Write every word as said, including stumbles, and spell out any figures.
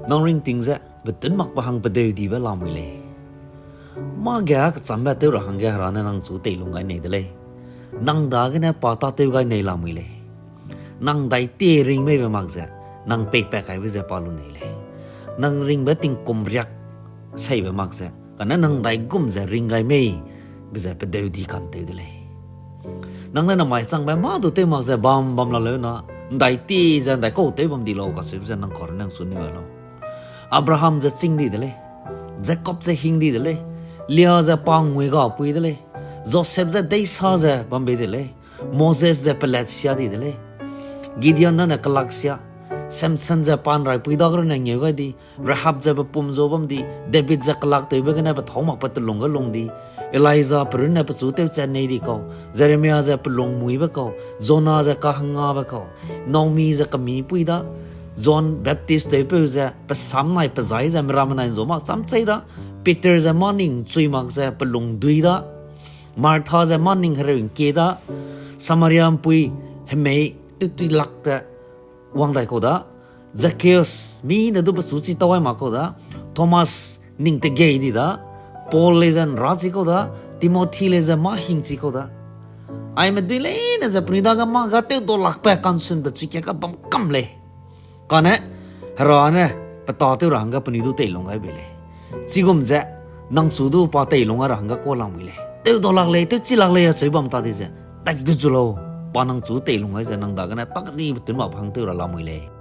Nang ringting ze betunmakbe hang pedeu dibe lamui lei. Mâ ge kechâmbe tew ra hangge Hera ne nang chu teilung gai nei de lei. Nang dagene pa tâtew gai nei lamui lei. Nang dai tie ring meibe mak ze, nang peipat kaibe ze pa lu nei lei. Nang ringbe tingkum riak seibe mak ze, kane nang dai gum ze ring gai mei be ze pedeu di kantew de lei. Nang ne namai changbe mâ du tew mak ze bam bam la leu na, ndai tie ze ndaikau tew bam di lau kacheube ze nang kar nang chu ne lau. Abraham ze chîng di de lei, Jakob ze hing di de lei, Lia ze pa ngui ga pui de lei, Josep ze deisa ze bam bei de lei, Moses ze pelat sia di de lei, Gideon nane kelak sia, Samson ze pa nrai pui dage runne ngeu gai di, Rahab ze pe pum zu bam di, David ze kelaktewbe gene pe thau makbe telung ge lung di, Elija pe runne pechu tewchat nei di kau, Jeremia ze pelung muibe kau, Jona ze kahengabe kau, Naomi ze kemî pui da, John Baptist tewpeu ze pe sam nai pe zai ze meramme nai nzu mak cham chei da, Peter ze mâ ning chui mak ze pelung dui da, Martha ze mâ ning hereu ngkie da, Samaria ’mpui hemei tewtui lak te wang dai kau da, Zacchaeus, mi ne du pechu chi tau ai mak kau da, Thomas ning tegei di da, Paul lei ze ’nra chi kau da, Timothy lei ze mâ hing chi kau da. Aime dui leine ze penui dage mâ ga tewdau lakbe kansunbe chuikat ga bam kam lei. Kane, Hera ne pe tâtew ra hangge penui du teilung gai bei lei. Chigum ze, nang chu du pa teilung gai ra hangge kuâ lamui lei. Tewdau lak lei, tewchi lak lei acheu bam ta di ze, tat gu zu lau, pa nang chu teilung gai ze nang dagene tak di betunmakbe hang tew ra lamui lei.